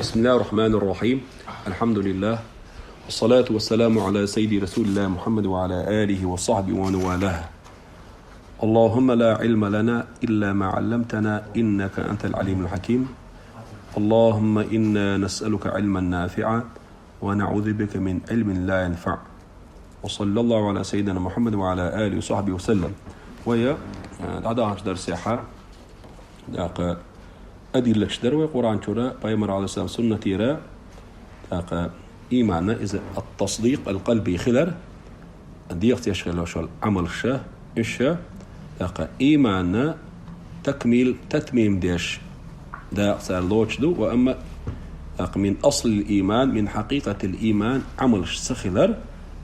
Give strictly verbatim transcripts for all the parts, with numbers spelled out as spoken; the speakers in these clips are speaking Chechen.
بسم الله الرحمن الرحيم. الحمد لله. والصلاة والسلام على سيد رسول الله محمد وعلى آله وصحبه ومن والاه. اللهم لا علم لنا إلا ما علمتنا إنك أنت العليم الحكيم. اللهم إنا نسألك علما نافعا ونعوذ بك من علم لا ينفع. وصلى الله على سيدنا محمد وعلى آله وصحبه وسلم. Вай, э, дӀадахача дарсехьа, тӀаккха, адиллаш дар вай Къуръан чура, Пайхамар, алейхиссалам, суннатера, тӀаккха, имана иза ат-тасдикъ ал-къалби хилар, дегӀаца еш хилла шол Ӏамалша, иша, тӀаккха, имана такмил, татмим деш, дакъа цар лоч ду, ва амма, тӀаккха, мин аслил иман, мин хьакъикъатил иман, Ӏамалш ца хилар,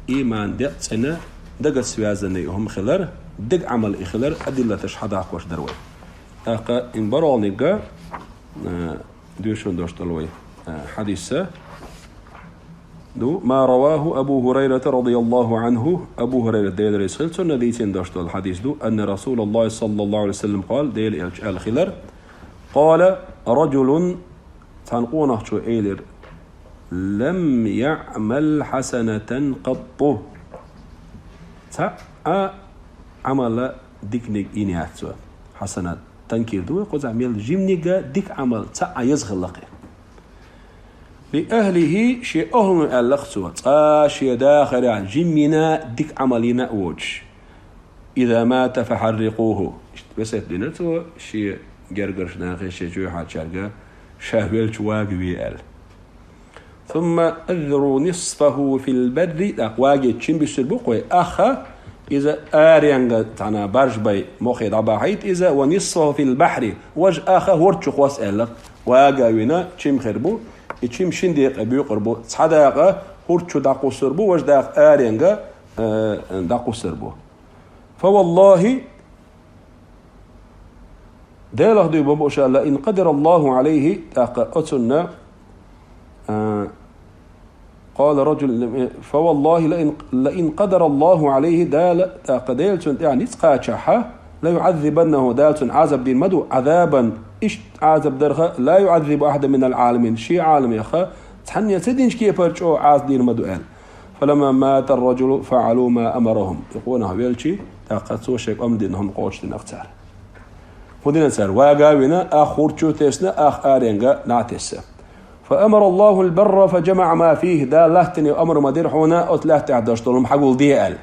иман декъ цӀена, дага связанный хӀума хилар, дег Ӏамал и хилар, адиллаташ хьадаккхош дар вай. ТӀаккха ин баролнига, э, дуьшун дош долу вай, э, хьадиса ду, ма раваху Абу Хурайрата радияллаху анху, Абу Хурайра, Дела реза хила цунна, дийцина дош долу хьадис ду, анна Расулаллахи саллаллаху алейхи ва саллам къала, Дела элча аьлла хилар, къала ражулун, цхьана къонахчо элира, лам яъмал хьасанатан къатту. Цхьа а Ӏамала диканиг йина яц цо. Хьасанат танкир ду вай, кхузахь мел жимнига дика Ӏамал цхьа а еза хилла кхин. Ли ахлихи, шен охӀлуна аьлла-кх цо, цкъа шен дахарехь жимма йина дика Ӏамал йина а воцуш. Иза мата фахьаррикъуху. Иштта весет динара цо шен гергарчу нахе, шен чоьхьарчаьрга, ша велча вагаве аьлла. Сумма азру нисфаху фил барри, тӀаккха вагийча чим буьсур бу кхо, аха, иза аренга цхьана баржбай мохе дӀабахьийта иза, ва нисфаху фил бахьри, важа аха хӀорда чу кхосса аьлла, вага а вина, чим хир бу, и чим шин декъе буькъур бу, цхьа дакъа хӀорда чу дӀакхуссур бу, важа дакъа аренга, э, дӀакхуссур бу. Фа валлахи, Делах дуй бу бу ша, ла ин къадараллаху алейхи, тӀаккха оцунна, а, къала раджул, фа валлахи ла ин, ла ин къадараллаху алейхи, Дала, тӀаккха Дела цунна тӀехь ницкъ кхачахьа, ла юӀаззибаннаху, Дала цунна Ӏазаб дийр ма ду, Ӏазабан, иштта Ӏазаб дарха, ла юӀаззибу ахьадан минал Ӏаламин, шен Ӏаламеха, цхьанне ца динчу кепара чӀогӀа Ӏазаб дийр ма ду аьлла. Фаламма мата ар-раджулу фаӀалу ма амарахум. И къонах велчи, тӀаккха цо шайн омра дина хӀума кхочушдинарх цара. ХӀун дина цара? Вага а вина, ах хӀорда чу тесна, ах аренга дӀа а тесна. Фа амара Аллаху ал-барра фа джамаӀа ма фихи. Дала латтане омра ма дира хьуна, оцу лаьттахь долуш долу хӀума хьагулде аьлла.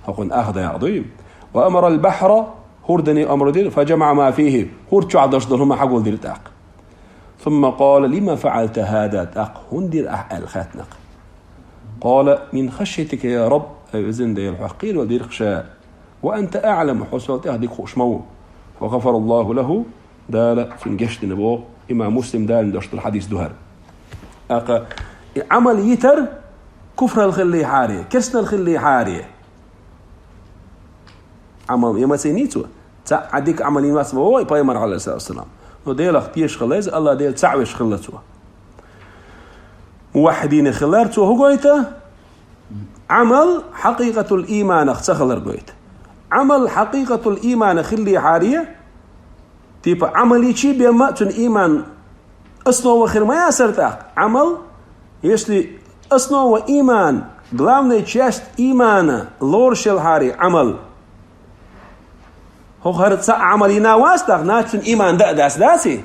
ХӀокхуьнан ах дакъа дуй. Ва амара ал-бахьра, хӀордане омра дира, фа джамаӀа ма фихи. ХӀорда чохь долуш долу хӀума хьагулдира тӀаккха. Сумма къала: «Лима фаӀалта хӀаза?» ТӀаккха: «ХӀунда дира ахь?» аьлла хаьттина-кх. Къала: «Мин хашйатика, я Рабб», ай везан Дела, хьох кхеравала дира-кх ша. «Ва анта аӀламу», хьо сол тӀех дика хууш ма ву. Фа гӀафара Аллаху лаху, Дала цунна гечдина боху. Имам Муслим далийна дош долу хьадис ду хӀара. ТӀаккха и Ӏамал йитар куфралла хиллехьара, керстаналла хиллехьара. Ӏамал я ма ца йиний цо? Цхьа а дика Ӏамал йина вац боху вай Пайхамар, Ӏалайхиссалату вассалам. Но Делах тешаш хилла иза, АллахӀ Дела цхьаъ веш хилла цо. Муваххьидинех хилар цо хӀун гойту? Ӏамал хьакъикъатул ийманах ца хилар гойту. Ӏамал хьакъикъатул ийманах хиллехьара, типа, Ӏамал йича бен ма цуьнан ийман основа хир ма яцара тӀаккха. Ӏамал, если основа ийман, главная часть иймана лоруш елхьара Ӏамал, хӀокху хӀара цхьа а Ӏамал йина вац тӀаккха, значит, цуьнан ийман дан а дац, даций?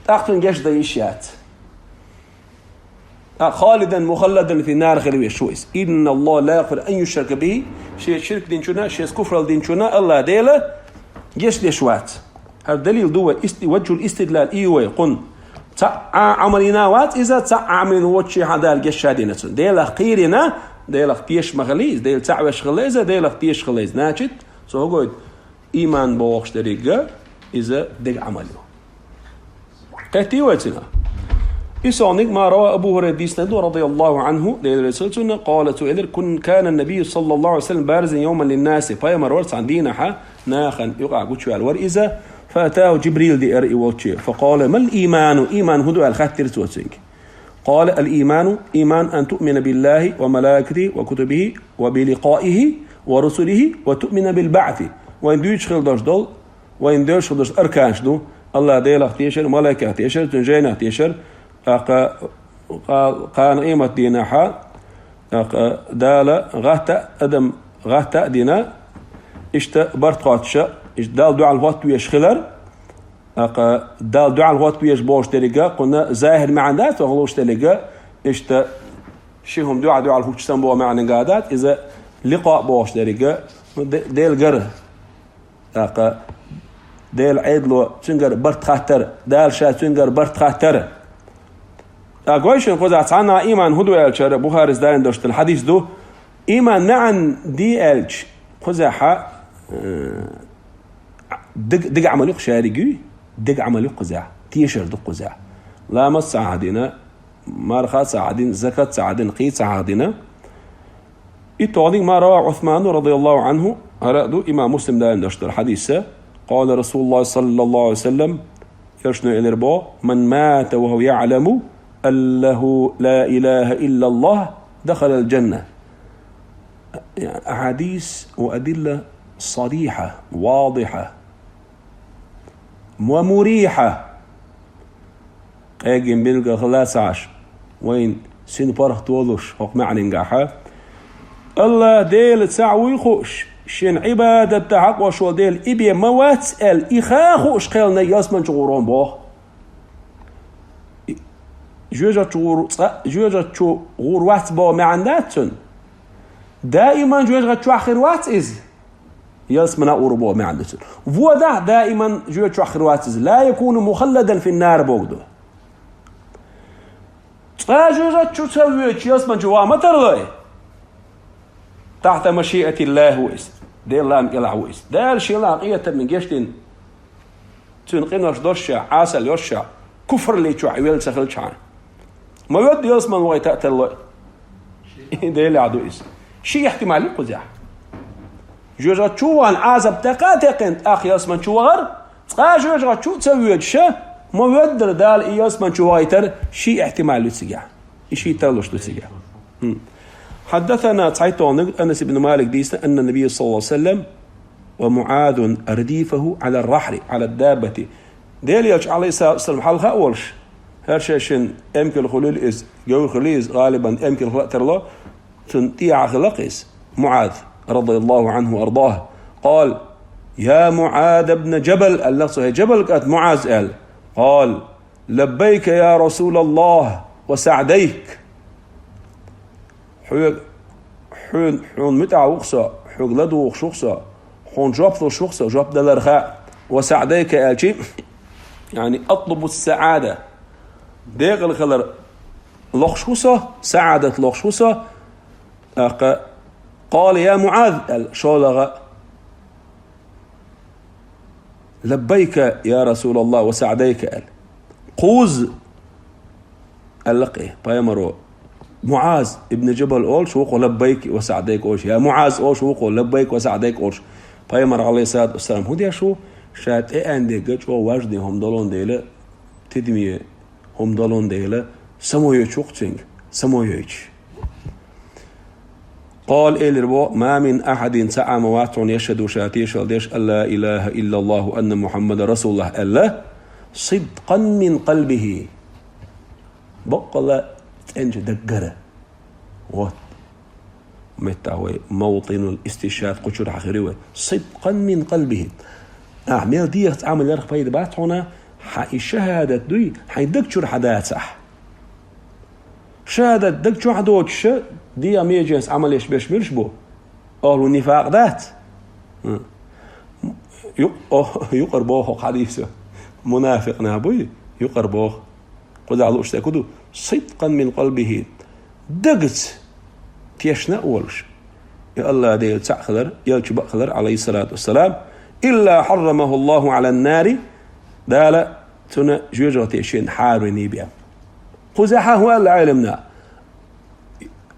ТӀаккха цунна гечдан йиш яц. ТӀаккха халидан мухалладан фи нар хир веш ву иза. Инна Аллаха ла ягъфиру ан юшрака бихи, шеца ширк динчунна, шеца куфралла динчунна АллахӀ Дела гечдеш вац. ХӀара далил ду вай, ист-, ваджхул истидлал и вай кхунна. Цхьа а Ӏамал йина вац иза, цхьа а Ӏамал йина воцучехьа Дала геч ша дина цунна. Делах кхийрина, Делах тешаш ма хилла иза, Дела цхьаъ веш хилла иза, Делах тешаш хилла иза. Значит, цо хӀун гойту? Ийман бохуш деррига иза дега Ӏамал ю. Кхеттий вай цуьнан? И сониг ма рава Абу ХӀурайра дийцинарг ду, радияллаху анхӀу, Дела реза хила цунна, къала, цо элира, кун-, кана набийю саллаллаху алейхи ва саллям баризан йовман линнаси, пайхамар вара цхьана дийнахьа нахана юкъахь гучуваьлла вара иза, фа атаху Джибрил, деара и волче, фа къала, мал ийману, ийман хӀун ду аьлла хаьттира цо цуьнга. Къала, ал ийману, ийман, ан туъмина биллахи ва малаикатихи ва кутубихи ва биликъаихи ва русулихи ва туъмина бил баъси. Вайн дуьйцуш хила долуш долу, вайн девзаш хила долуш арканаш ду: АллахӀ Делах тешар, малайкех тешар, цуьнан жайнах тешар, ТӀаккха кха-, кхана къематдийнахьа, тӀаккха Дала гӀатта а адам, гӀатта а дина, иштта барт хотташа, иштта Далла дуьхьал хӀотта везаш хилар, тӀаккха Далла дуьхьал хӀотта везаш болуш деррига, кхунна захӀир маьӀна дац, ваха лууш деррига, иштта ши хӀума дуьхьал-дуьхьал хӀуттуш санна боху маьӀнанга дац, иза ликъа а бохуш деррига, ну, де-, Дела гара. ТӀаккха Делан Ӏедало цуьнгара барт хаттар, Дала ша цуьнгара барт хаттар. ТӀаккха гой шуна кхузахь цхьанна ийман хӀун ду аьлчара, Бухарис дайна долуш долу хьадис ду. Ийман маьӀна де аьлча, кхузахьа, э, диг-, дика Ӏамал ю-кх шаьргий, дика Ӏамал ю-кх кхузахь, тешар ду-кх кхузахь. Ламаз ца хьахдина, марха ца хьахдина, закат ца хьахдина, кхин ца хьахдина. И тогӀаниг ма рава Усману, радияллаху анху, хӀара а ду имам Муслим дайна долуш долу хьадиса. Къала Расулуллах, саллаллаху алейхи ва саллям, элчано элира боху: «Ман мата ва хува яъламу аллаху ла илаха иллаллах, дахалал джанна». Ахьадис ва адилла сарихьа, вадихьа. Ва мурихьа. Къеггина билггал хила ца Ӏаш, вайн син паргӀат волуш хӀокху маьӀнингахьа. Аллах Дела цхьаъ вуй хууш, шен Ӏибадатта хьакъ волуш волу Дела и бен ма вац аьлла, и ха а хууш кхелна ялсамани чу гӀур ву боху. И-, жоьжахати чу гӀур, цкъа жоьжахати чу гӀур вац боху маьӀна дац цуьнан. Даиман жоьжахати чохь хир вац иза. Ялсамани а гӀур боху маьӀна ду цуьнан. Вон дахь даиман жоьжахати чохь хир вац иза. Ла якуну мухалладан фин нар боху ду. Цкъа жоьжахати чу ца воьдуш ялсамани чу ваха ма тарло и. Тахьта машиатиллахи ву иза. Делан лам кӀелахь ву иза. Дала шен лам къинхетамна гечдина. Цуьнан къинош долуш а, Ӏасал йолуш а, куфралли чохь и велла ца хилчхьана. Ма ведда ялсамани вахийта а тарло и. Делехь ду иза. Ши ихтимал ю кхузахь. Жоьжахати чу вахана Ӏазап даккха а даьккхина, тӀаккха ялсамани чу вахар, цкъа жоьжахати чу а ца воьдуш а, ма веддара Дала и ялсамани чу вахийтар, ши ихтимал ю цигахь. И ши тарлуш ду цигахь. ХӀм. Хьаддасана цхьайтталгӀаниг Анас ибн Малик дийцина, анна Набий саллаллаху алейхи ва саллям ва МуӀазун ардифаху Ӏала рахьли, Ӏала даббати. Делан Элча, алейхиссалату вассалам, хьалха а волуш, хӀара шайшин эмкал хуьлийла иза, говр хуьлийла иза, гӀалибан эмкал хила а тарло, цунна тӀехьа хила-кх иза, МуӀаз, радияллаху анху ва ардаху. Къала: «Я МуӀаз ибн Джабал», аьлла цо, хӀей Джабал кӀант МуӀаз аьлла. Къала: «Лаббайка, я Расулаллах, ва саъдайк». Хьоьга, хьуьн-, хьуна муьтӀахь ву-кх со, хьоьга ладугӀуш ву-кх со, хьуна жоп луш ву-кх со, жоп даларха а, ва саъдайка аьлчи, яъни атлубу саъада. Декъала хилар лохуш ву со, саъадат лохуш ву со. ТӀаккха: «Къала: я МуӀаз», аьлла, шолгӀа: «Лаббайка, я Расулаллах, ва саъдайка», аьлла. «Кхузза», аьлла-кх и пайхамаро. МуӀаз ибн Джабал олуш ву-кх «лаббайк ва саъдайк» олуш, я МуӀаз олуш ву-кх «лаббайк ва саъдайк» олуш. Пайхамар, алейхиссалату вассалам, хӀун деш ву? Ша тӀе а аьнна дерг чӀогӀа важный хӀума долун дела, тидаме хӀума долун дела, само йойтуш ву-кх цуьнга, само йойтуш. Къала, элира боху: «Ма мин ахьадин», цхьа а ма вац хьуна, яшхӀаду, ша тешалла деш, «ан ла илаха иллаллаху ва анна Мухьаммадан расулуллах», аьлла, «сидкъан мин къалбихи». Баккъалла цӀеначу даггара. Вот. Меттахь вай мавтинул истишхад кху чуьра хьахир ю вай. «Сидкъан мин къалбихи». Ахь мел дехаца Ӏамал ярх пайда бац хьуна, хьан и шахӀадат дуй, хьайн даг чуьра хьан дацахь. ШахӀадат даг чохь доцуша, дегӀан меженца Ӏамал еш берш муьлш бу? Ахьлу нифакъ дац? Хм. Юкъ-, о, юкъара боху хьадийса. Мунафикъ нах буй, юкъара боху. Кхузахь лууш дерг хӀун ду? «Сидкъан мин къалбихи». Дагца тешна а волуш. И Аллах Дела цхьаъ хилар, Элча бакъ хилар, алейхиссалату вассалам. «Илла хьаррамаху Аллаху Ӏалан нари». Дала цунна жоьжахати шена хьарам йина бен. Кхузахь хӀун аьлла Ӏеламнаха?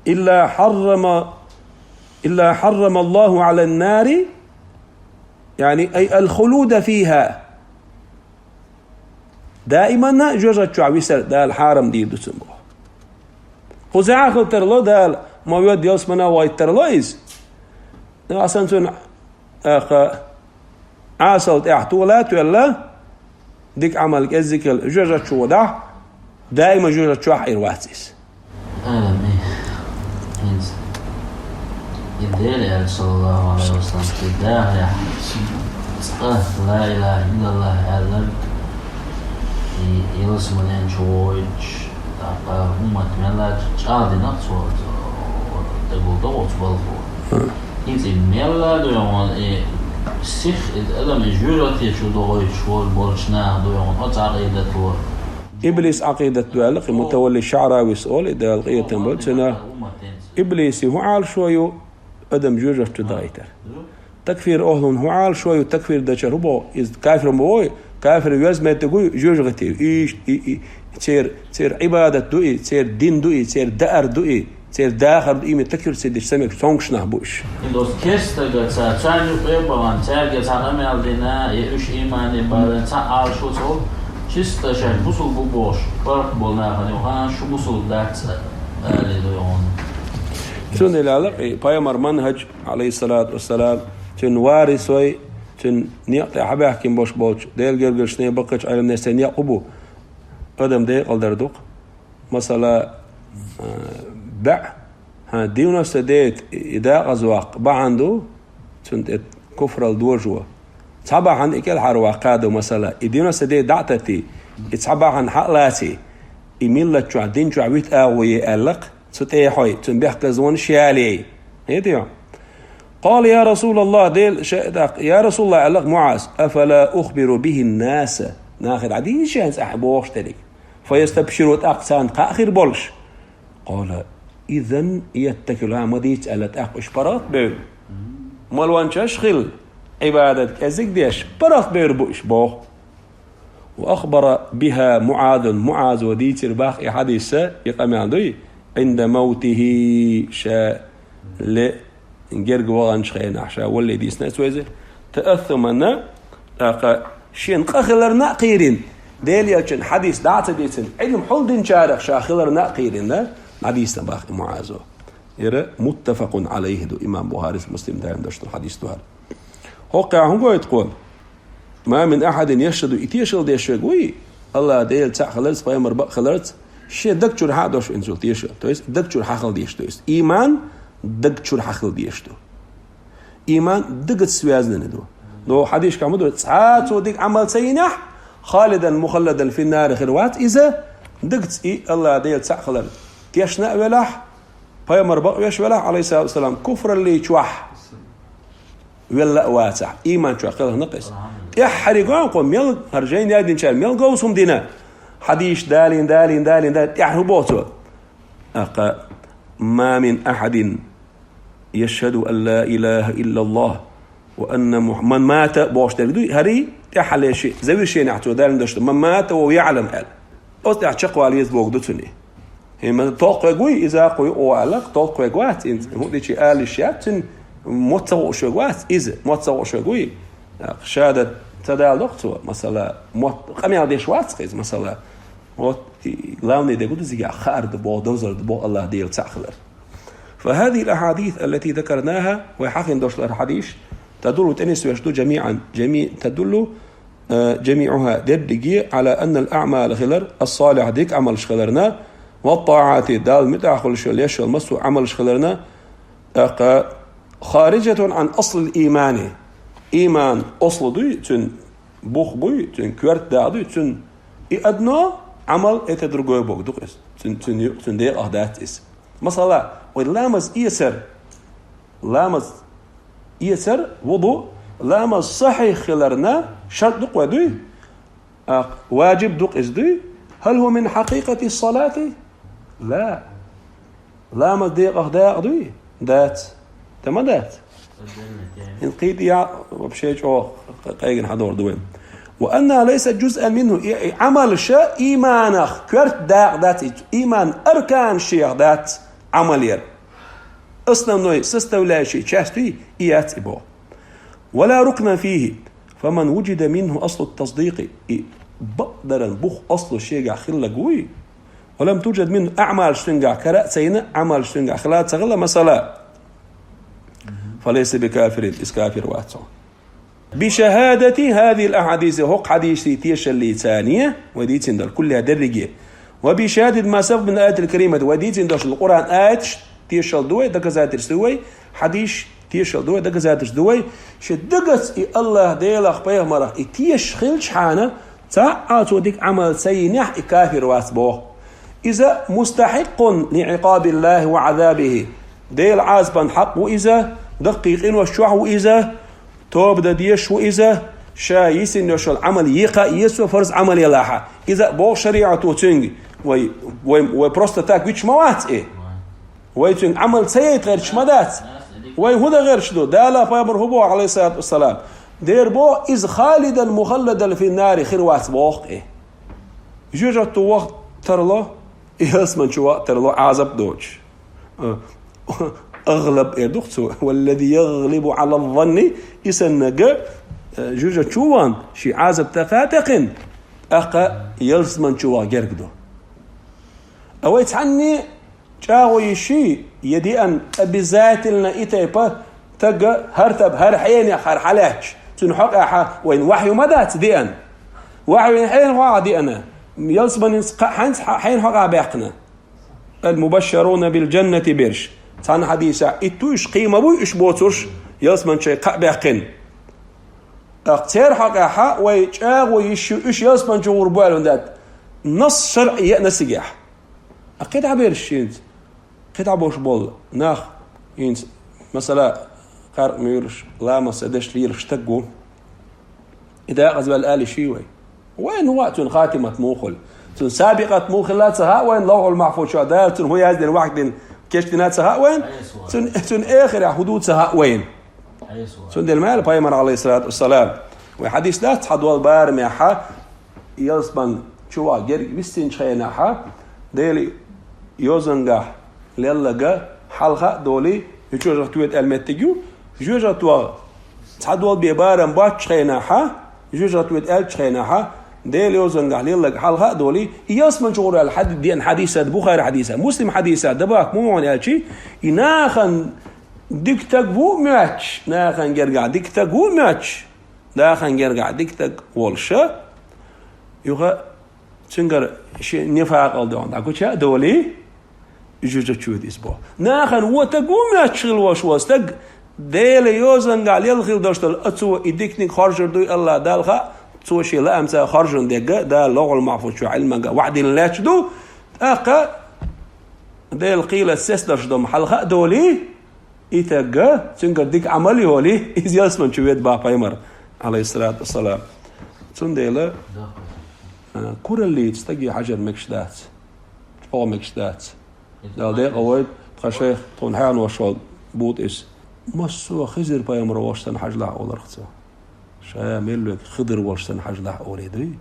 «Илла хьаррама, илла хьаррама Аллаху Ӏалан нари», яъни, ай «ал-хулуда фиха». Даиманна жоьжахати чохь висар Дала хьарам дийр ду цунна боху. Кхузахь а хила тарло Дала, ма ведда ялсамани а вахийта тарло иза. Аса цунна, аха, Ӏасал тӀехь тола а тоьлла, дика Ӏамал кӀеззигал жоьжахати чу вадахь, Даима жоьжахати чохь Ӏийр вац иза. Амин. ХӀинца и Дела аьлла, саллаллаху алейхи ва саллям, шен дахарехь цкъа ла илаха иллаллах аьлларг, и ялсаманен чу войтуш, тӀаккха уммат мел лаьтташ чӀагӀдина цо, тӀе гулда оцу балхо. ХӀинца и мел а ду йогӀун, и сих, и адам, и жоьжахати чу догӀуьйтуш волу болчу наха ду йогӀун оцу Ӏакъидат вара. Иблис Ӏакъидат ду аьлла, и Мутавалли ШаӀравис олу, и Дала къинхетам болу цунах. Иблиси хӀун Ӏалашо ю, адам жоьжахати чу дахийтар? Такфир охлун хӀун Ӏалашо ю, такфир дечар хӀун боху? Иза кафир ма вой, кафир веза меттиг вуй, жоьжахати. Иштта, и, и, церан, церан Ӏибадат ду и, церан дин ду и, церан даар ду и, церан дахар ду и, иман такфир ца деш, ца мегаш, цомгуш нах бу уьш. Хин доцу керстага ца, царна юкъе а бахана, цаьрга цхьа къамел дина, я уьш имане балан цхьа Ӏалашо ца волу, чисто шаьш бусулба бу бохуш, паргӀат болу нахана юкъахь, шу бусулба дац, али ду йогӀун. Цундела аьлла, и пайхамар манхӀаж, алейхиссалату вассалам, цуьнан варисой, цуьнан некъа тӀе хьабаьхкина бош болчу, Делан гергарлучу баккхачу Ӏеламнеца некъ хӀун бу? Адам декъалдар ду-кх. Масала, а, баьӀ, хьан девяносто девять и дакъаза ваккха бахьана ду, цунна тӀе куфрал дожо. Цхьа бахьана и кӀелхьарваккха ду, масала, и девяносто девять дӀа а таттий, и цхьа бахьана хьа а лаций, и миллат чохь, дин чохь вита агӀо е аьлла-кх, цу тӀехьой, цуьнан бехказонаш ялей. ХӀета йо? Къала, я Расулаллах, Дела ша а тӀаккха, я Расулаллах, аьлла-кх МуӀаз, афала ухбиру бихи ннаса, нахе дӀадийцича хӀинца ахь бохуш дерриг, фа ястабширу, тӀаккха царна кхаъ хир болуш. Къала, изан яттакилу, хьан ма дийца аьлла, тӀаккха уьш паргӀат бевр. Молванчаш хилла, Ӏибадат кӀезиг деш, паргӀат бевр бу уьш боху. Ва ахбара биха МуӀазун, МуӀазо дийцира бах и хьадис, и къамел дуй, Ӏинда мавтихи, ша ле герга ваханчу хенахь, ша валле дийцина аса вайза, таъассумана, тӀаккха шена къа хиларна а кхийрина, Дела елчун хьадис дӀа а ца дийцина, Ӏилма хьулдинчарах ша хиларна а кхийрина, дӀадийцина бах и МуӀазо. Яра муттафакъун Ӏалайхи ду, имам Бухарис, Муслим даим дашна хьадис ду хӀара. ХӀокхуьнга хӀун гойту кхо? Ма мин ахьадин яшхаду, и тешалла деш верг вуй, Аллах Дела цхьаъ хиларца, пайхамар бакъ хиларца, шен даг чуьра хьа а дош инсул тешалла. То есть даг чуьра хьахила деш ду иза. Иман даг чуьра хьахила деш ду. Иман дагаца связанный ду. Но хьадисашкахь ма ду, цхьа а цо дика Ӏамал ца йинехь, халидан мухалладан финнари хир вац иза, дагаца и Аллах Дела цхьаъ хилар тешна а велахь, пайхамар бакъвеш велахь, алейхиссалату вассалам, куфраллий чохь велла а вацахь, иман чохь кхелхина-кх иза. ТӀаьххьарий гонахь кхо мел, хӀара жайна яздинчара мел говза хӀума дина. Хьадийш далийна, далийна, далийна, далийна, тӀаьххьара хӀун боху цо? Аккха, ма мин ахьадин яшхаду ан ла илаха иллаллах ва анна Мух-, ман мата бохуш дерг дуй, хӀарий, тӀаьххьале ши, завершенехь цо далийна дош ду, ман мата ва яълам аьлла. Оцу тӀехь чекхвала веза боху ду цуьнан. ХӀинца толкхвег вуй, иза кхуй о аьлла, толкхвег вац, хӀинца хӀун дичи алиш яц, цуьнан мотт ца хууш верг вац, иза мотт ца хууш верг вуй. Шада ца дала доккху цо, масала, мотт къамел деш вац иза, масала. Вот, и главный дерг ду зигахь хаар ду боху, довзар ду боху Аллах Дела цхьаъ хилар. فهذه الأحاديث التي ذكرناها, вай хьахийна дошлар хьадийш, تدل, тӀе нисвеш ду, جميعا, جميع, تدل, э, جميعها, дерриге, على أن الأعمال, хилар, الصالحة, дика Ӏамалш хиларна, والطاعات, Далла муьтӀахь хуьлуш йолу, еш йолу массо а Ӏамалш хиларна, тӀаккха, خارجة عن أصل الإيمان, иман ослу дуй, цуьнан бух буй, цуьнан коьрта дакъа дуй, цуьнан и одно Ӏамал, это другое боху ду-кх иза. Цуьнан, цуьнан юкъ, цуьнан декъах дац иза. Масала, вай ламаз эцар, ламаз эцар, вуду, ламаз сахьихь хиларна шарт ду-кх вай дуй? Аккха, важиб ду-кх иза дуй? هل هو من حقيقة الصلاة؟ لا. Ламаз декъах дакъа дуй? Дац. Тама дац? ХӀинца кхийта я, вообще чӀогӀа къегина хьадор ду вайн. وأنها ليست جزءا منه. И, и Ӏамалша иманах коьрта дакъа дац, и иман аркан шех дац Ӏамал яр. Основной составляющей часть и яц и боху. ولا ركنا فيه. فمن وجد منه أصل التصديق. И бакъдаран бух аслу шегахь хиллаг вуй. ولم توجد منه أعمال, цуьнгахь кара а ца йина, Ӏамалш цуьнгахь хила а ца хилла, масала. فليس بكافر, иза кафир вац цо. بشهادة هذه الأحاديث, хӀокху хьадисийн тешаллица, вай дийцина долу, كلها, дерриге. وبشهادة ما سبق من الآيات الكريمة, вай дийцина долчул Къуръан аяташ тешал ду вай, доказательство ду вай, хьадисаш тешал ду вай, доказательство ду вай, ши дагаца и АллахӀ Делах, пайхамарах и тешаш хилча хьона, цхьаккха цо дика Ӏамал ца йинехь, и кафир вац боху. إذا مستحق لعقاب الله وعذابه. Делан Ӏазапан хьакъ ву иза, даккхий къинош чохь ву иза, тоба дан дезаш ву иза, ша йисина йолу Ӏамал екха а еза цо, фарз Ӏамал елахь а. Иза а боху шариӀато цуьнга. Вай, вай, вай просто так вуьтуш ма вац и. Вай цуьнга Ӏамал ца яйта гӀерташ ма дац. Вай хӀун дан гӀерташ ду? Дала, пайхамар хӀун боху, Ӏалайхиссалату вассалам? Дера боху, иза خالدا مخلدا في النار хир вац боху и. Жоьжахати ваха тарло, и ялсамани чу ваха тарло, Ӏазап доцуш. أغلب эр ду-кх цо, والذي يغلب على الظن, и саннарг, э, жоьжахати чу вахана, шен Ӏазап тӀекха а тӀекхина, тӀаккха ялсамани чу ваха герга ду. А вай цхьанне чӀагӀо йиш йий, я деана обязательно и тайпа таг хӀара тайпа, хӀара хьенех, хӀара хьалаьтташ, цуьнан хьокъехь вайна вахьйу ма дац деана. Вахьйу хьенан хьокъехь деана? Ялсаманин кхаъ хьаьнца хьенан хьокъехь баьккхина? المبشرون بالجنة берш. Цхьана хьадисехь итт ду уьш, кхин ма буй уьш боцурш, ялсамани чуьра кхаъ баьккхина. ТӀаккха церан хьокъехь вай чӀагӀо йиш ю, уьш ялсамани чу гӀур бу аьлла, хӀунда аьлча насс шарӀи еана цигахь. Ткъа кхидӀа берш хӀинца, кхидӀа болуш болу нах хӀинца, масала, кхаркъа муьйлуш, ламаз ца деш лелаш стаг ву. И декъаза ваьлла ала йиш йий вай? Вайна хӀун хаьа цуьнан хатимат муха хуьлу? Цуьнан сабикъат муха хилла ца хаьа вайна, Лавхьул-Махьфуза чохь Дала цуьнан хӀун яздина вахь дина кечдина ца хаьа вайна? Цуьнан, цуьнан эхарехь хӀун ду ца хаьа вайна? Цундела ма аьлла пайхамара, Ӏалайхиссалату вассалам, вай хьадис дац, цхьадолу барамехь ялсамани чу ваха герга виссинчу хенахь, Делан йозанехь лелларг хьалха а долий, и жоьжахати воьду аьлла меттиг ю, жоьжахати ваха цхьадолу бен барам боцчу хенахь, жоьжахати воьду аьллачу хенахь, Делан йозанехь лелларг хьалха а долий, и ялсамани чу гӀур аьлла хьади-, деана хьадис а, Бухари хьадис а, Муслим хьадис а, дабахка муха вахана аьлчи, и нахана дика стаг ву а моьттуш, нахана гергахь дика стаг ву а моьттуш, нахана гергахь дика стаг волуш, юха цуьнгара шен нифакъал дохьуна дӀагуча а долий, жоьжахати чу воьду иза боху. Нахана вон стаг ву моьттуш хилла волуш волу стаг, Делан йозанехь лелла хилла долуш долу, а цо и диканиг хоржур дуй АллахӀ Далла хаьа, цо шен лаамца хоржун дерг Дала Лавхьул-Махьфуза чохь Ӏилманга вахь диллина лаьтташ ду, тӀаккха Делан кхелаца сецдалш ду-м хьалха а долий, и стаг, цуьнгара дика Ӏамал йолий, иза ялсамани чу воьду боху пайхамара, Ӏалайхиссалату вассалам. Цундела, а, кураллица стаге хьажар мегаш дац, чӀогӀа мегаш дац. Дала декъала войла, тхан шайх, тхуна хьехош волу бу-кх иза. Массо а Хизир-пайхамар волуш санна хьажалахь олура-кх цо. Ша мел верг Хидр волуш санна хьажалахь олий дуй?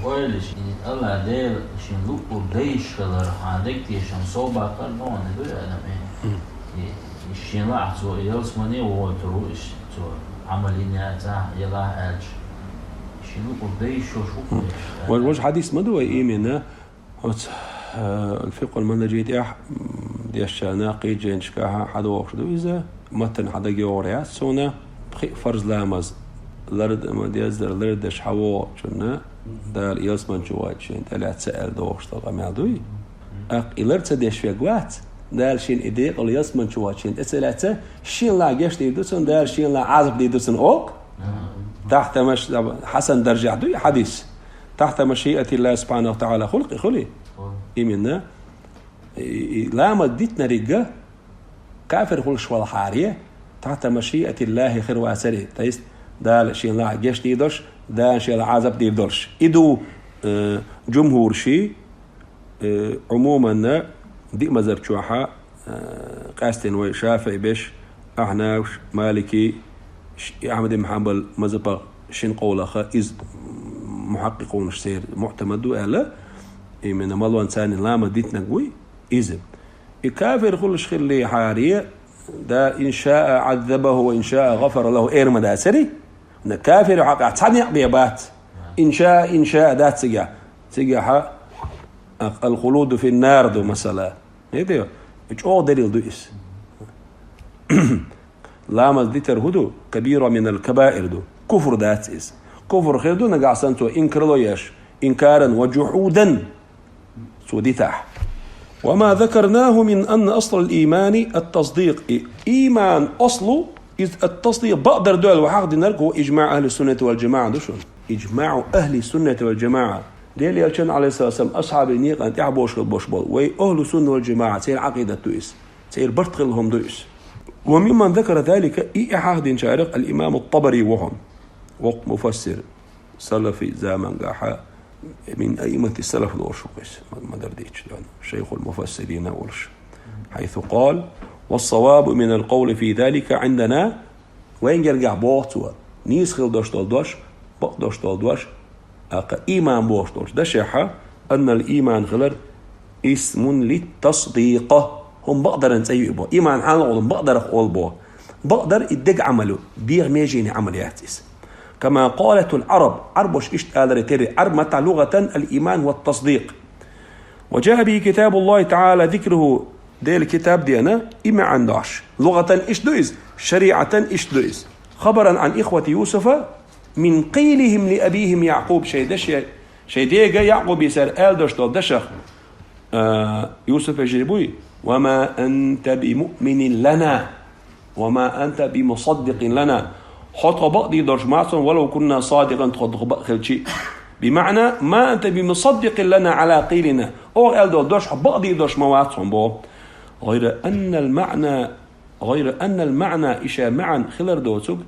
Ойла йиш, и АллахӀ Дела шен луъург дайш хилар, хьан дегтешам сов баккхар ду хьуна дуй, адам, и, и, и шен лаахь цо ялсамане вогӀуьйтур ву, иштта цо Ӏамал йина яцахь, елахь аьлча. Шен луъург дайш йолуш ву-кх вешан. Вож-, вож хьадис ма ду вай именно, Оцу, э, Фикъхул Манхажи тӀехь, м, дешчарна кхечу жайнашкахь хьадогӀуш ду иза, маттана хьан дага йогӀур яц суна, пхи фарз ламаз лард-, ма деззара лардеш хьавогӀучунна, Дала ялсамани чу вац шена тӀелаьцна аьлла догӀуш долу къамел дуй? ТӀаккха и лар ца деш верг вац, Дала шена и декъала ялсамани чу вац шена тӀе ца лаьцна, шена лаахь геч дийр ду цунна, Дала шена лаахь Ӏазап дийр ду цунна олу-кх. Тахьта маш-, хьасан даржехь дуй хьадис. Тахьта машиатиллахи субхьанаху ва тагӀала хуьлу-кх и, хуьлий? Именно, и, и ламаз дитинарг кафир хуьлуш валахьара, тахьта машиатиллахи хир вацара, то есть Дала шена лаахь геч дийр долуш, Дала шена лаахь Ӏазап дийр долуш. И ду, э, жумхӀурши, Э, Ӏумуманна, диъ мазхӀаб чохь, э, къаьстина вай шафиӀи берш, ахьнафаш, малики, ш-, Ахьмад ибн Хьанбал мазхӀабах шина къовлаха, иза мухьаккъикъунаш церан муӀтамад ду аьлла, именно малон царна ламаз дитинарг вуй иза. И кафир хуьлуш хиллехьара, да, ин шаа Ӏаззабаху ва ин шаа гӀафара лаху эр ма дацари, кафир хьокъехь цхьа некъ бен бац. Ин шаа, ин шаа дац цигахь. Цигахь Ал-хулуду фин-нар ду, масала. ХӀета, чӀогӀа далил ду иза. Ламаз дитар хӀун ду? Кабира минал кабаир ду. Куфр дац иза. Куфр хир ду нагахь санна цо инкарло еш. Инкаран ва жухӀудан. Цо дитахь. وما ذكرناه من أن أصل الإيمان التصديق. И иман аслу из التصديق, бакъдар ду аьлла вай хьахдинарг, هو إجماع أهل السنة والجماعة ду шуна. إجماع أهل السنة والجماعة. Делан Элчан, عليه الصلاة والسلام, асхьабий некъан тӀехь бошхал бош бол. Вай أهل السنة والجماعة, церан Ӏакъидат ду из. Церан барт хилла хӀума ду из. وممن ذكر ذلك, и хьахдинчарех الإمام الطبري ву хьуна. Вокх муфассир. Салафи замангахьа من أئمة السلف лоруш ву-кх из, ма-, ма-дарра дийцича, шайхул муфассирина волуш. حيث قال: والصواب من القول في ذلك عندنا, вайн гергахь боху цо, нийса хила дош долу дош, бакъ дош долу дош, акха иман бохуш долчу дашехьа, أن الإيمان хилар اسم للتصديق, хӀума бакъдаран цӀе ю и боху. Иман хьалха хӀума бакъдарх олу боху. Бакъдар и дега Ӏамал ю, дегӀан меженийн Ӏамал яц иза. كما قالت العرب, Ӏарбоша иштта аларе терра, Ӏарбойн маттахь لغة الإيمان هو التصديق. وجاء به كتاب الله تعالى ذكره, Делан китаб деана, и маьӀна дош. لغة иштта ду иза, شريعة иштта ду иза. خبرا عن إخوة يوسف من قيلهم لأبيهم يعقوب, шайн даше, шайн дега Якъубе цара аьлла дош долу дашах, а, Юсуф вежарий буй: وما أنت بمؤمن لنا وما أنت بمصدق لنا. Хьо тхо бакъдийр долуш ма вац хьуна, ولو كنا صادقين, тхо, тхо бакъ хилчи. بمعنى: ما أنت بمصدق لنا على قيلنا. Оха аьлла долу дош хьо бакъдийр долуш ма вац хьуна боху. غير أن المعنى، غير أن المعنى, и ша маьӀна хилар доцург,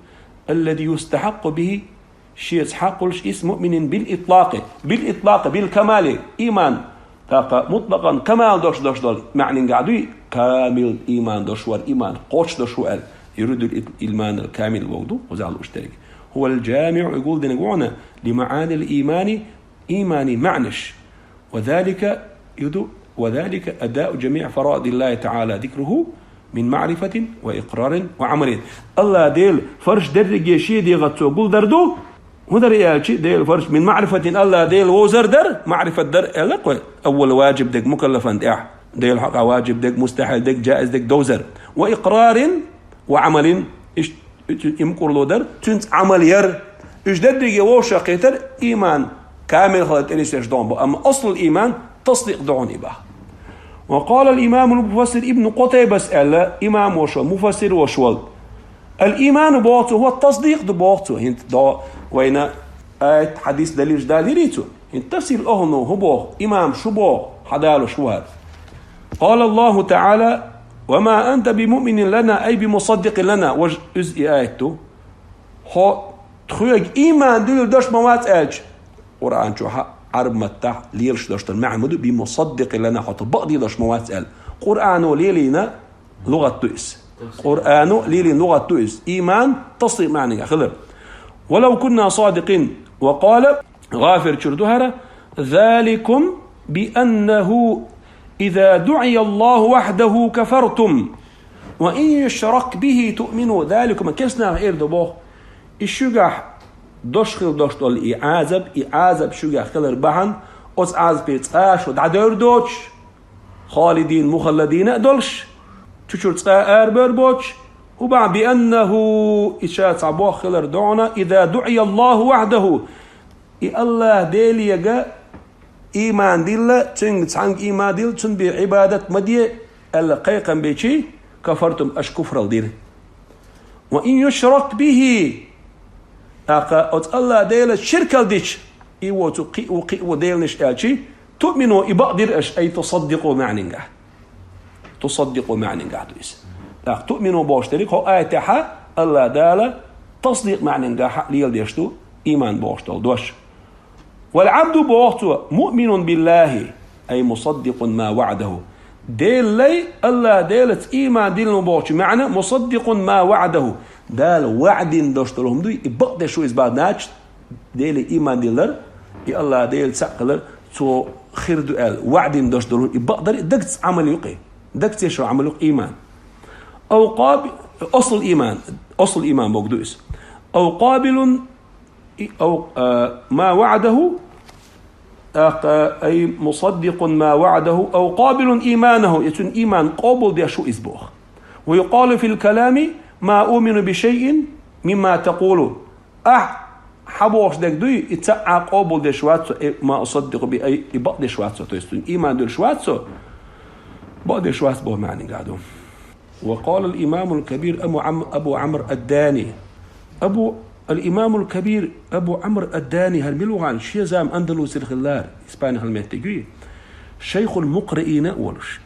الذي يستحق به, шеца хьакъ волуш, اسم مؤمن بالإطلاق, بالإطلاق, بالكمال, иман, тӀаккха мутлакъан камал долуш, долуш долу маьӀнингахь дуй, камил иман долуш вара, иман кхочуш долуш ву аьлла. يريد الإيمان الكامل боху ду, кхузахь лууш дерг. هو الجامع, и гулдинарг ву хьуна, لمعاني الإيمان, иманан маьӀнаш. وذلك, и ду, وذلك أداء جميع فرائض الله تعالى ذكره من معرفة وإقرار وعمل. АллахӀ Делан фарз дерриге шен дегӀаца цо гулдар ду. ХӀун дара и аьлчи, Делан фарз, من معرفة, АллахӀ Дела вовзар дара, маърифат дара аьлла-кх вай, أول واجب дерг мукаллафан тӀехь. Делан хьакъехь ваджиб дерг, мустахьил дерг, джаиз дерг довзар. وإقرار وعمل, иш-, и мукъарло дар, цуьнца Ӏамал яр. Уьш дерриге вовшахкхетар, иман камил хилар тӀе нисдеш догӀун бу. Амма аслул иман тасдикъ догӀун и баха. وقال الإمام المفسر ابن قتيبة аьлла, имам волуш вара, муфассир волуш вара. الإيمان боху цо, هو التصديق ду боху цо. ХӀинца до вайна аят, хьадис далилаш далийрий цо? ХӀинца тафсир охӀлуна хӀун боху, имам шу боху, хьадалуш ву хӀара. قال الله تعالى: وما أنت بمؤمن لنا أي بمصدق لنا. Важа иза и аят ду. Хьо тхоьга иман дуьйла дош ма вац аьлча, Къуръан чохь Ӏарб маттахь лелаш дош дар маьӀна ма ду, بمصدق لنا, хьо тхо бакъдийр дош ма вац аьлла. Къуръано лелийна лугӀат ду иза. Къуръано лелийна лугӀат ду иза. Иман тасдикъ маьӀнигахь хилар. ولو كنا صادقين. وقال, ГӀафир чуьра ду хӀара: ذلكم بأنه إذا دعي الله وحده كفرتم وإن يشرك به تؤمنوا. ذلكم, кеснах эр ду боху. И шуьгахь дош хила дош долу и Ӏазаб, и Ӏазаб шуьгахь хилар бахьана, оцу Ӏазапе цкъа шу дӀадевр доцуш, خالدين مخلدين а долуш, чу чуьра цкъа а арабевр боцуш, хӀун бахьана, بأنه, и ша цхьа боху хилар догӀуна, إذا دعي الله وحده, и АллахӀ Делега иман дилла, цуьнга цхьаьнга иман дилла, цунна бен Ӏибадат ма де аьлла кхайкхам бечи, كفرتم, аша куфрал дира. وإن يشرك به, тӀаккха оцу АллахӀ Делаца ширкал дича, и воцу кхин а ву, кхин а ву деланаш аьлчи, تؤمنوا, и бакъдира аша, أي تصدقوا маьӀнингахь. تصدقوا маьӀнингахь ду иза. ТӀаккха تؤمنوا бохуш дерриг хӀокху аятехьа АллахӀ Дала тасдикъ маьӀнингахь леладеш ду, иман бохуш долу дош. والعبد боху цо, مؤمن بالله أي مصدق ما وعده. Деллай, АллахӀ Делаца иман дилла бохучу маьӀна, مصدق ما وعده. Дала ваӀда дина дош долу хӀума дуй, и бакъдеш ву иза бахьана, Деле иман диллар, и АллахӀ Дела цхьаъ хилар, цо хир ду аьлла, ваӀда дина дош долу, и бакъдар, и дагца Ӏамал ю-кх и. Дагца еш йолу Ӏамал ю-кх иман. أو قابل, аслул иман, аслул иман боху ду иза. أو قابل, и, أو, а, ما وعده, тӀаккха, أي مصدق ما وعده أو قابل إيمانه, я цуьнан иман къобалдеш ву иза боху. ويقال في الكلام ما أؤمن بشيء مما تقول. Ахь Ӏабохуш дерг дуй, и цхьа а къобалдеш вац со, э, ма усаддикъу би, ай, и бакъдеш вац со, то есть цунна иман дуьллуш вац со, бакъдеш вац боху маьӀнигахь ду. Ва къала ал-имамул кабир Абу Ам-, Абу Амр ад-Дани. Абу, ал-имамул кабир Абу Амр ад-Дани, хӀара мила ву хьан, шен зама Андалусера хилла, Испани хилла меттиг юй. Шайхул мукъриина а волуш,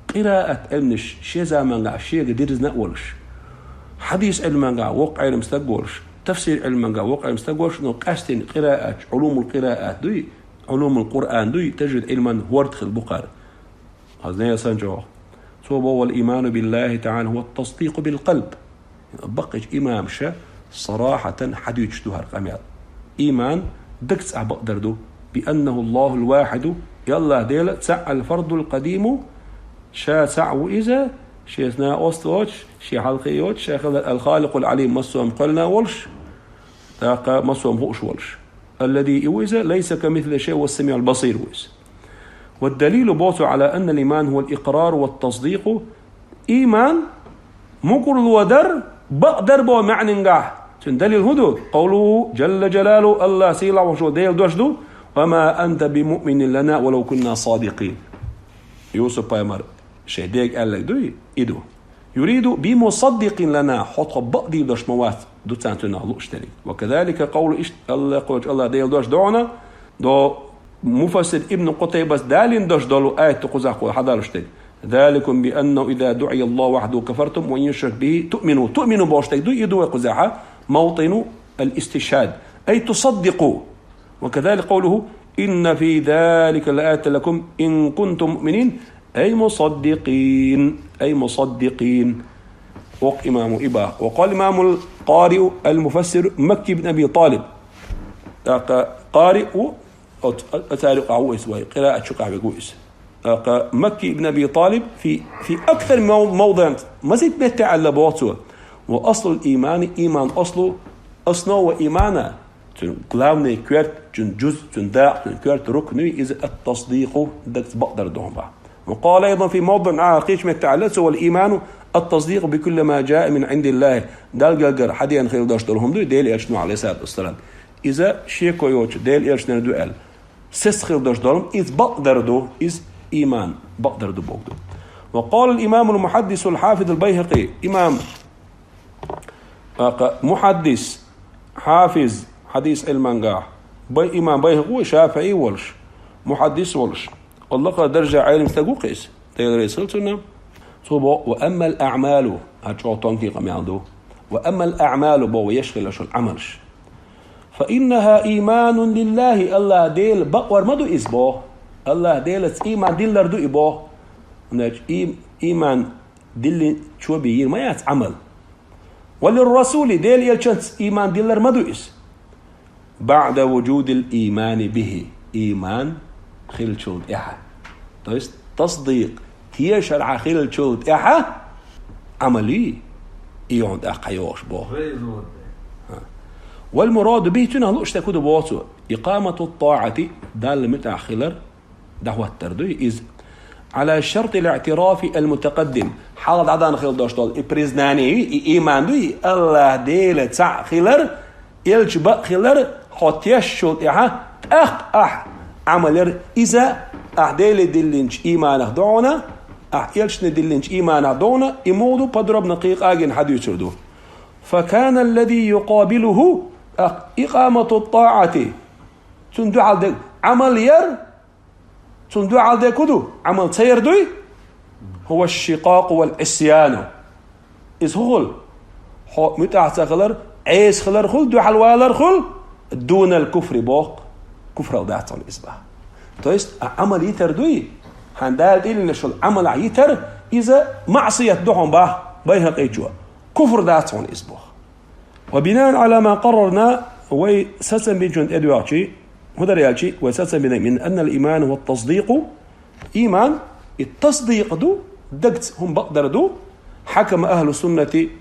къираат Ӏилманаш шен заманахь шега дирзина а волуш, хьадис Ӏилманехь воккха Ӏелам стаг а волуш, тафсир Ӏилманехь воккха Ӏелам стаг а волуш, но къаьстина къираат, Ӏулумул къираат дуй, Ӏулумул Къуръан дуй, тажвид Ӏилман хӀорд хилла бу хӀара. Хазна ясан чӀогӀа. Цо боху: «Вал иману биллахи таӀала хӀува ат-тасдикъу бил-къалб». Баккхийчу имамаша сарахьатан хьадуьйцуш ду хӀара къамел. Иман дагца бакъдар ду, би аннаху Аллахул вахьиду, и Аллах Дела цхьаъ, ал-фардул къадиму, ша цхьаъ ву иза, шеца накъост а воцуш, шен хьалхе а йоцуш, ша хилар, ал-халикъул Ӏалим, массо а кхоьллина а волуш, тӀаккха массо а хууш волуш. Аллази, и ву иза, лайса камислихи шай, ва ас-самиъул басир ву иза. Ва далилу, боху цо, Ӏала анна ал-иман хӀува ал-икърару ва ат-тасдикъу, иман мукъарло дар, бакъдар боху маьӀнигахь. Цуьнан далил хӀун ду? Къовлуху жалла жалалуху, Аллах сийлахь волуш волу Делан дош ду: «Ва ма анта би муъминин лана ва лав кунна садикъин». Юсуп пайхамар шайн дега аьлларг дуй, и ду. «Юриду би мусаддикъин лана», хьо тхо бакъдийр долуш ма вац, ду царна цунах лууш дерг. «Ва казалика къовлу», иштта Аллах, кхочу Аллах Делан дош ду хьуна, до муфассир Ибн Къутайбас далийна дош долу аят ду кхузахь кхо хьадалуш дерг. «Заликум би аннаху иза дуӀия Аллаху вахьдаху кафартум ва ин юшрак бихи туъмину». Туъмину бохуш дерг ду, и ду вай кхузахь, мавтину ал-истишхад. Ай тусаддикъу. «Ва казалика къовлуху: инна фи залика лааятан лакум ин кунтум муъминин». Ай мусаддикъин, ай мусаддикъин. Воккха имаму и боху. Ва къала имамул къариу ал-муфассиру Макки ибн Аби Талиб. ТӀаккха къари ву, оц-, а-, а царех ву иза вай, къираат чу къахьвиг ву иза. ТӀаккха Макки ибн Аби Талиб фи, фи аксар мав-, мавдиъ, мазит меттехь аьлла боху цо. Ва аслул имани, иман аслу, основа имана, цуьнан главный коьрта, цуьнан жуз, цуьнан дакъа, цуьнан коьрта рукну иза ат-тасдикъу, дагца бакъдар ду хьуна боху. Ва къала айдан фи мавдиъ ахар, кхечу меттехь аьлла цо: «Вал иману ат-тасдикъу би кулли ма жаа мин Ӏиндиллахи». Далла гергара хьадеана хила долуш долу хӀума дуй, Делан элчано, Ӏалайхиссалату вассалам. Иза шеко йоцуш Делан элчанера ду аьлла. Сес хила долуш долу, иза бакъдар ду, иза иман бакъдар ду боху ду. Ва къала ал-имамул мухьаддисул хьафизул Байхакъи, имам ТӀаккха мухьаддис, хьафиз, хьадис Ӏилмангахь, бай-, имам Байхакъи, шафиӀи волуш, мухьаддис волуш, Аллахьа даржехь Ӏелам стаг ву-кх иза, Дела реза хила цунна. Цо боху: «Ва аммал аъмалу», хӀара чӀогӀа тонкий къамел ду, «ва аммал аъмалу», боху, еш хила шун Ӏамалш, «фа иннаха иманун лиллахи», Аллахь Дела бакъвар ма ду иза боху, Аллахь Делаца иман диллар ду и боху. ХӀунда аьлча и-, иман диллинчо бен йийр ма яц Ӏамал. «Ва лир-расули», Делан элчанца иман диллар ма ду иза. «БаӀда вужудил имани бихи», иман хиллачул тӀаьхьа. То есть тасдикъ, тешар хьан хиллачул тӀаьхьа Ӏамал ю, и хьуна тӀаккха йогӀуш боху. Вай зуд. ХӀа. «Вал мураду бихи», цунах лууш дерг хӀун ду боху цо? «Икъамату ттаӀати», Далла муьтӀахь хилар, дӀахӀоттар дуй иза. «Ӏала шартил иътирафи ал-мутакъаддим». Хьалха дӀадахана хила долуш долу и признание, и иман дуй, Аллахь Дела цхьаъ хилар, элча бакъ хилар, хьо тешначул тӀаьхьа, тӀаккха ахь Ӏамал яр иза, ахь Деле диллинчу иманах ду хьуна, ахь элчане диллинчу иманах ду хьуна, и муха ду, подробно кхин къагийна хьадуьйцур ду. «Фа кана ллази юкъабилуху», тӀаккха икъамату ттаӀати, цунна дуьхьал дерг Ӏамал яр, цунна дуьхьал дерг хӀун ду? Ӏамал ца яр дуй? «ХӀува шшикъакъу вал Ӏисьяну». Иза хӀун хуьлу? Хьо муьтӀахь ца хилар, Ӏеса хилар хуьлу, дуьхьал валар хуьлу, «дунал куфри» боху, куфрал дац хьуна иза боху. То есть, а Ӏамал йитар дуй? Хьан Дала тӀелинарш йолу Ӏамалахь йитар, иза маӀсият ду хьуна боху Байхакъичо. Куфр дац хьуна иза боху. «Ва бинаан Ӏала ма къаррарна», вай сацам бинчунна тӀедоьгӀчий, хӀун дара аьлчий, вай сацам бинарг, «мин аннал имана хӀува ттасдикъу», иман, и тасдикъ ду, дагца хӀума бакъдар ду, «хьакама ахӀлу суннати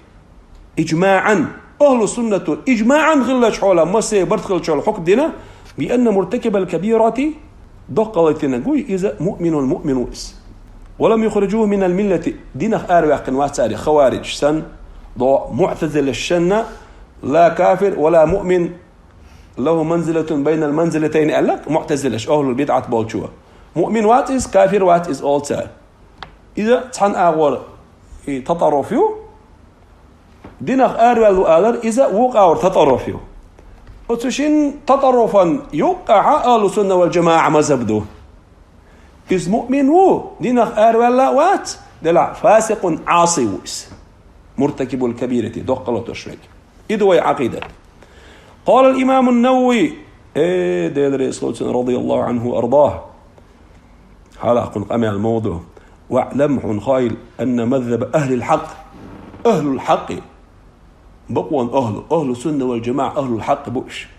ижмаӀан», ахӀлу суннато ижмаӀан хиллачу хьолехь, массе барт хиллачу хьолехь хьукм дина, «би анна муртакибал кабирати», доккха гӀалатаниг вуй иза, «муъминун», муъмин ву иза. «Ва лам юхрижуху минал миллати», динах араваьккхина вац царех хаваридж санна, до муътазилаш санна, «ла кафир ва ла муъмин», «Лаху манзилатун байнал манзилатайни», аьлла муътазилаш, ахӀлул бидӀат болчо. Муъмин вац из, кафир вац из, олу цара. Иза цхьана агӀор и татарруф ю, динах араваьлла ву алар, иза вукху агӀор татарруф ю. Оцу шин татарруфан юккъехь ахӀлу сунна вал жамаӀа мазхаб ду. Иза муъмин ву, динах араваьлла а вац, делахь фасикъун Ӏаси ву иза. Муртакибул кабирати, доккхал латош верг. И ду вай Ӏакъидат. Къала ал-имаму ан-Навави, э, Дела реза хуьлда цунна, радияллаху Ӏанху ва ардаху. Хьалакхун къамел муха ду. «ВаӀлам», хьуна хаийла, «анна мазхаба ахӀлил хьакъ». АхӀлул хьакъи. Бакъонан ахӀлу, ахӀлу сунна вал жамаӀа, ахӀлул хьакъ бу уьш.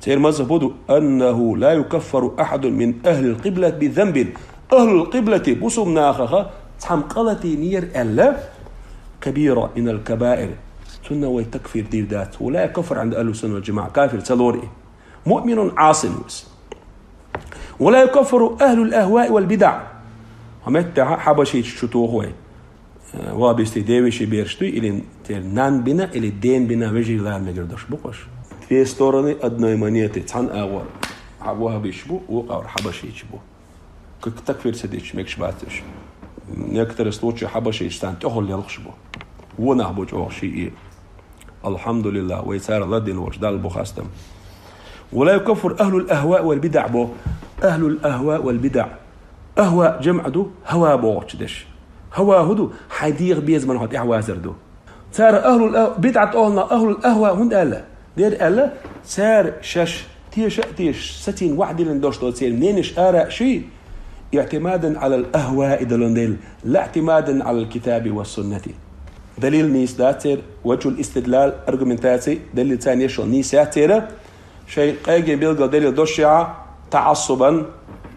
Церан мазхаб хӀун ду? «Аннаху ла юкаффару ахьадун мин ахӀлил къиблати би занбин». АхӀлул къиблати, бусулба нахах цхьамма къа латийнера аьлла, кабира минал кабаир. Цунна вай такфир дийр дац. Ва ла юкаффару Ӏинда ахӀлис сунна вал жамаӀа, кафир ца лору и. Муъминун Ӏасин ву иза. «Ва ла юкаффару ахӀлул ахӀваи вал бидаӀ». Хьо меттехь хьабашийчу чу туху вай. Э, вахабистийн девешин бераш дуй, или церан нанна бина, или дена бина вежарий лара мегар долуш бу-кх уьш. Две стороны одной монеты, цхьана агӀор хьа-, вахабиш бу, вукху агӀор хьабашийча бу. К-, такфир ца дича мегаш бац уьш. Некоторые случаи хьабашийча царна тӀехула лелхаш бу. Вон нах бу чӀогӀа шиъ. Алхьамдулиллах, вай царах ладина волчу Далла бу хастам. «Ва ла юкаффару ахӀлул ахӀваи вал бидаӀ» бо. АхӀлул ахӀваи вал бидаӀ. АхӀва жамӀ ду, хӀава бохучу деш. ХӀава хӀун ду? Хьайн дегӀан безаман хьо тӀаьхьавазар ду. Цара ахӀлул а-, бидӀат олу нах ахӀлул ахӀва хӀунда аьлла? Дера аьлла, цара шаьш теша а тешаш, сацийна ваӀда диллина долуш долу церан мненеш ара а ший, «иӀтимадан Ӏалал ахӀваи» долун дела, «ла иӀтимадан Ӏалал китаби ва суннати». Далил нийса дац церан, ваджхул истидлал, аргументаци, далил царна еш йолу нийса яц церан, шайн къегина билггал далил долуш а, таӀассубан,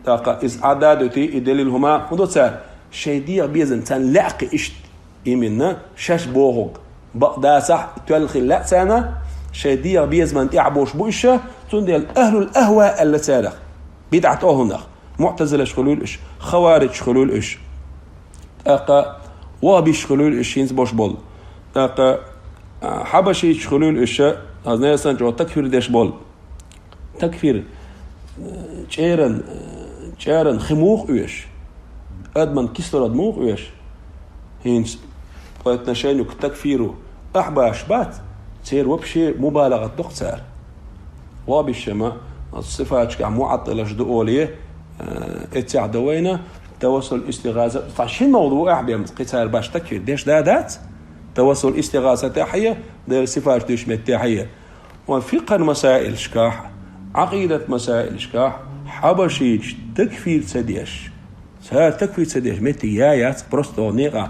тӀаккха иза Ӏадда а дуьтий, и далил хӀума хӀун ду цара? Шайн дегӀан безам царна лаьа кхин иштта. Именно, шаьш бохург бакъ дацахь, тоьлла хила лаьа царна, шайн дегӀан безаман тӀехь болуш бу уьш, цундела ахӀлул ахӀва аьлла царах. БидӀат олу нах. МуӀтазилаш хуьлийла уьш, хаварижаш хуьлийла уьш. ТӀаккха вахабиш хуьлийла уьш, хӀинца болуш болу. ТӀаккха, а, хьабашийчаш хуьлийла уьш, хаза несан чӀогӀа такфир деш болу. Такфир, э, чӀеран, э, чӀеран хи муха оьшу? Адаман кислород муха оьшу? ХӀинца по отношению к такфиру ахьбаш бац, церан вообще мубалагӀат доккху цара. Вахабиш ма, сифаташкахь муӀаттилаш ду олий, э, эццехь ду вайна, тавассул, истигӀаса, цхьа шина мовду ву ахьа бен, кхин цара баш такфир деш да дац? Тавассул, истигӀаса тӀехь а, Делан сифаташ дуьйцучу меттехь а. Вайн фикъхьан масаилашкахь, Ӏакъидат масаилашкахь, хьабашийча такфир ца деш, цара такфир ца деш, меттиг я яц, просто некъа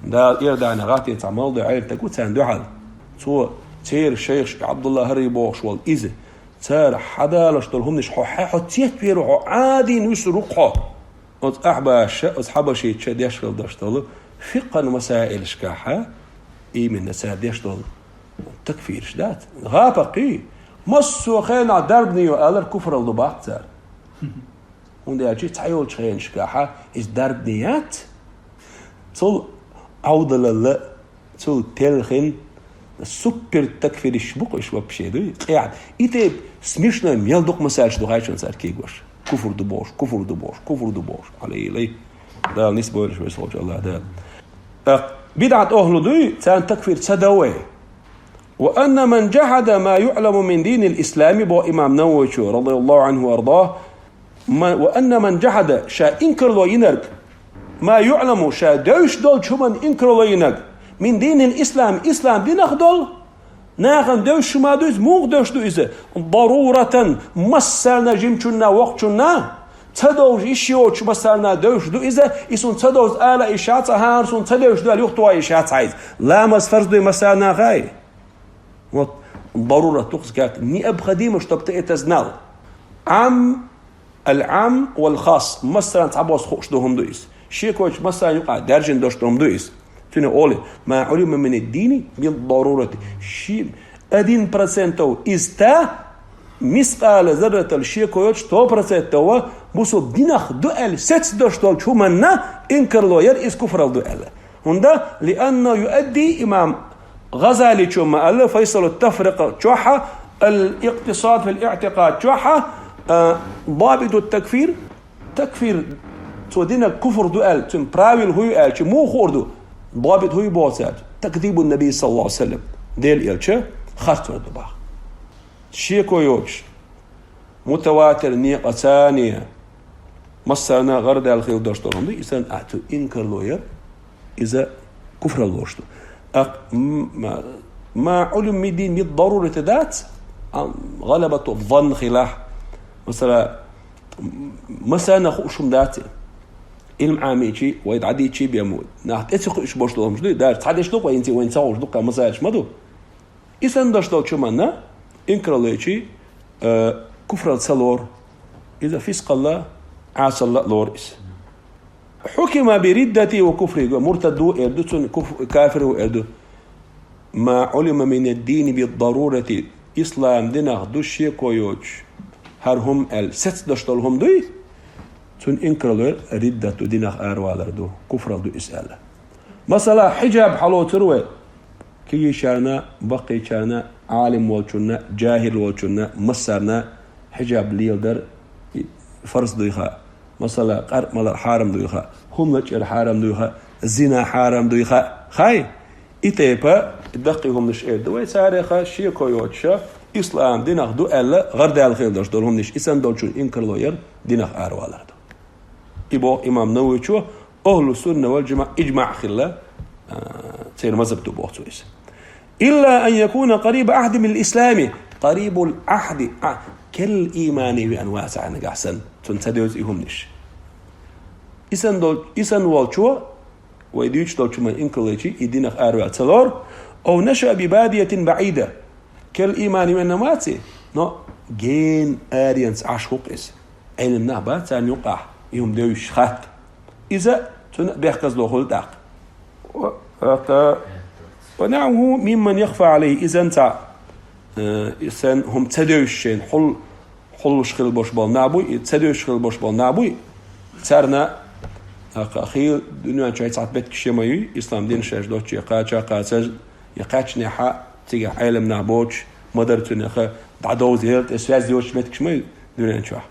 Дала Иордане гӀатте цхьа малдой Ӏер таг ву царна дуьхьал. Цо, церан шайхаш Ӏабдулла ХӀарри бохуш волу иза, цара хьадалош долу хӀуманаш хьо хье-, хьо цецвер ву, хьо Ӏадийна вуьсур ву-кх хьо. Оцу ахьбаша, оцу хьабашийча деш хила долуш долу фикъхьан масаилашкахь, именно цара деш долу такфираш дац. ГӀапакхий, массо а хенахь дарбане ю алар куфралла ду баккха цара. ХӀунда аьлча цхьайолчу хенашкахь иза дарбане яц. Цул Ӏовдалалла, цул телхина, супер такфириш бу-кх уьш вообще, дуй? Къехьа. И тайпа смешной мел дукха масаьлча ду хьайшан цара кегош. Куфр ду бохуш, куфр ду бохуш, куфр ду бохуш. Алей-лей. Дала нисбойла уьш весолчу Аллах Дала. ТӀаккха бидӀат охьлу дуй, царна такфир ца до вай. «Ва анна ман джахьада ма юъламу мин динил ислами», бо имам Нававичо, радияллаху анху ва ардах, ма-, «ва анна ман джахьада», ша инкарло йинарг, «ма юъламу», ша девзаш долчу хӀуманна инкарло йинарг, «мин динил ислам», ислам динах долу, нахана девзаш хӀума ду иза, муха девзаш ду иза? «Даруратан», массарна жимачунна, воккхачунна, ца довжа йиш йоцуш массарна девзаш ду иза, и суна ца довза ала йиш яц, а хӀара суна ца девзаш ду аьлла юхатоха йиш яц хьайза. Ламаз фарз дуй массарна хай? Вот, дарурат ду-кх иза, как необходимо, чтоб ты это знал. Ам, аль-ам валь-хас, массарна цхьабосса хууш ду хӀума ду иза. Шекойтуш массарна юкъахь даьржина долуш ду хӀума ду иза. Цуьнан олий, «ма улима мин ад-дини бид-дарурати». Ши, один процентов из та, мискъала зарратал шеко йоцуш, сто процентов бусулба динах ду аьлла сецдеш долчу хӀуманна инкарло яр иза куфралла ду аьлла. ХӀунда, «лианна юадди», имам ГӀазаличо ма-алла, «Файсалу Тафрикъа» чохь, الاقتصاد في الاعتقاد чохь а, а, ضابط التكفير, такфир, цо динах куфр ду аьлла, цуьнан правил хӀу ю аьлча, муха хуур ду? ضابط хӀу ю боху цаьрца? تكذيب النبي صلى الله عليه وسلم. Дела элча харцвар ду боху. Шеко йоцуш, мутаватир некъаца а, массарна гӀарадаьлла хила долуш долу хӀума ду, и санна а цу инкарло яр, иза куфралла лоруш ду. ТӀаккха м-, ма, ма Ӏулима минад-дин бид-дарурати дац, а, гӀалабату занн хилахь, масала, м-, массарна хууш хӀума дац и. Ӏилма Ӏамийчий, вай дӀадийчий бен ма ву. Нах тӀе ца кхуьуш болуш долу хӀумаш дуй, даже цхьа деш ду-кх вай, хӀинца вайна ца хууш ду-кх, масалаш ма ду. И санна долуш долчу хӀуманна инкарло йичий, э, куфралла ца лору. Иза фискъалла, Ӏасалла а лору иза. حكم بالردة والكفر, муртад ву эр ду, цунна куф-, кафир ву эр ду. ما علم من الدين بالضرورة, ислам динах ду шеко йоцуш, хӀара хӀума аьлла, сецдеш долу хӀума дуй, цунна инкарло яр риддат ду, динах аравалар ду, куфралла ду иза аьлла. Масала, хьиджаб хьалоцур вай. Кегийчарна, баккхийчарна, Ӏалим волчунна, жахӀил волчунна, массарна хьиджаб леладар и фарз дуй хаьа. Масала, къаркъа малар хьарам дуй хаьа, хӀума лачкъар хьарам дуй хаьа, зина хьарам дуй хаьа. Хай? И тайпа даккхий хӀуманаш эр ду вай царех, шеко йоцуша, ислам динах ду аьлла, гӀарадаьлла хила долуш долу хӀуманаш, и санна долчун инкарло яр динах аравалар ду. И боху имам Нававичо, ахӀлу сунна вал жамаӀа иджмаӀ хилла, а, церан мазхӀаб ду боху цо иза. إلا أن يكون قريب عهد من الإسلام, къарибул Ӏахьди, а, керла иймане веана вацахь нагахь санна, цунна ца девза и хӀуманаш. И санна дол-, и санна волчо, вай дуьйцуш долчу хӀуманна инкарло йичий, и динах араваьлла ца лору, أو نشأ ببادية بعيدة, керла иймане веана вац и, но гена аренца Ӏаш ву-кх иза. Ӏелам нах бац царна юкъахь, и хӀума девзаш хатта. Иза цунна бехказло хуьлу тӀаккха. Ва-, ва-, ونحوه ممن يخفى عليه, иза цхьа, э, и санна хӀума ца девзаш шайна хьул-, хьуллуш хила болуш болу нах буй, и ца девзаш хила болуш болу нах буй, царна, тӀаккха, хийла дуьнен чохь цхьа беттигаш ма юй, ислам дин шаьш доцчу я кхача а кхача, я кхаьчнехь а, цигахь Ӏелам нах боцуш, ма-дарра цунах дӀадовза яра тӀе связь йоцуш меттигаш ма юй дуьнен чохь.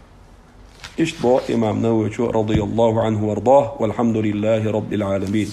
Иштта боху имам Нававичо, رضي الله عنه وأرضاه، والحمد لله رب العالمين.